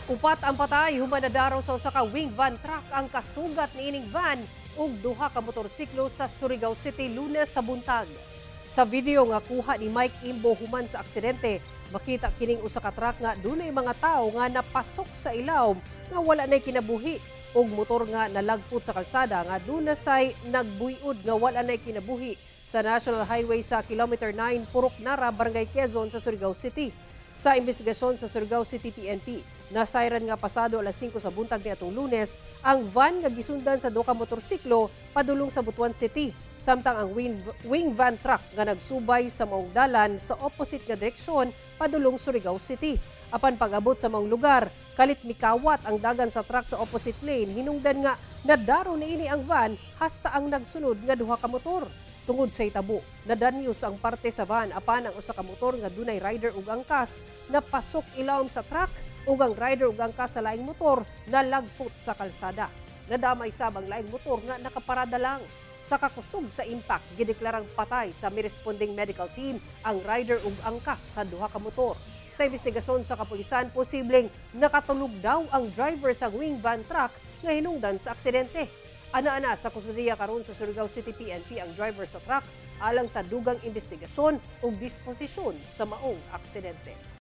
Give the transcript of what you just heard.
Upat ang patay human nadaraw sa usa ka wing van truck ang kasugat niining van ug duha ka motorsiklo sa Surigao City Lunes sa buntag. Sa video nga kuha ni Mike Imbo human sa aksidente, makita kining usa ka truck nga dunay mga tawo nga napasok sa ilawom nga wala nay kinabuhi ug motor nga nalagpot sa kalsada nga duna say nagbuyod nga wala nay kinabuhi sa National Highway sa Kilometer 9, Purok Nara, Barangay Quezon sa Surigao City. Sa investigasyon sa Surigao City PNP, nasayran nga pasado alas 5 sa buntag niadtong Lunes, ang van nga gisundan sa duha ka motorsiklo padulong sa Butuan City, samtang ang wing van truck nga nagsubay sa maong dalan sa opposite nga direksyon padulong Surigao City. Apan pag-abot sa maong lugar, kalit mikawat ang dagan sa truck sa opposite lane, hinungdan nga nadaro niini ang van hasta ang nagsunod nga duha ka motor. Tungod sa hitabo, nadanyos ang parte sa van, apan ang usa ka motor nga dunay rider ug angkas napasok ilawom sa truck ug ang rider ug angkas sa laing motor nalagpot sa kalsada. Nadamay sab ang laing motor nga nakaparada lang. Sa kakusog sa impact, gideklarang patay sa mi-responding medical team ang rider ug angkas sa duha ka motor. Sa investigasyon sa kapulisan, posibleng nakatulog daw ang driver sa wing van truck nga hinungdan sa aksidente. Ana-ana sa kustodiya karon sa Surigao City PNP ang driver sa truck alang sa dugang investigasyon ug disposisyon sa maong aksidente.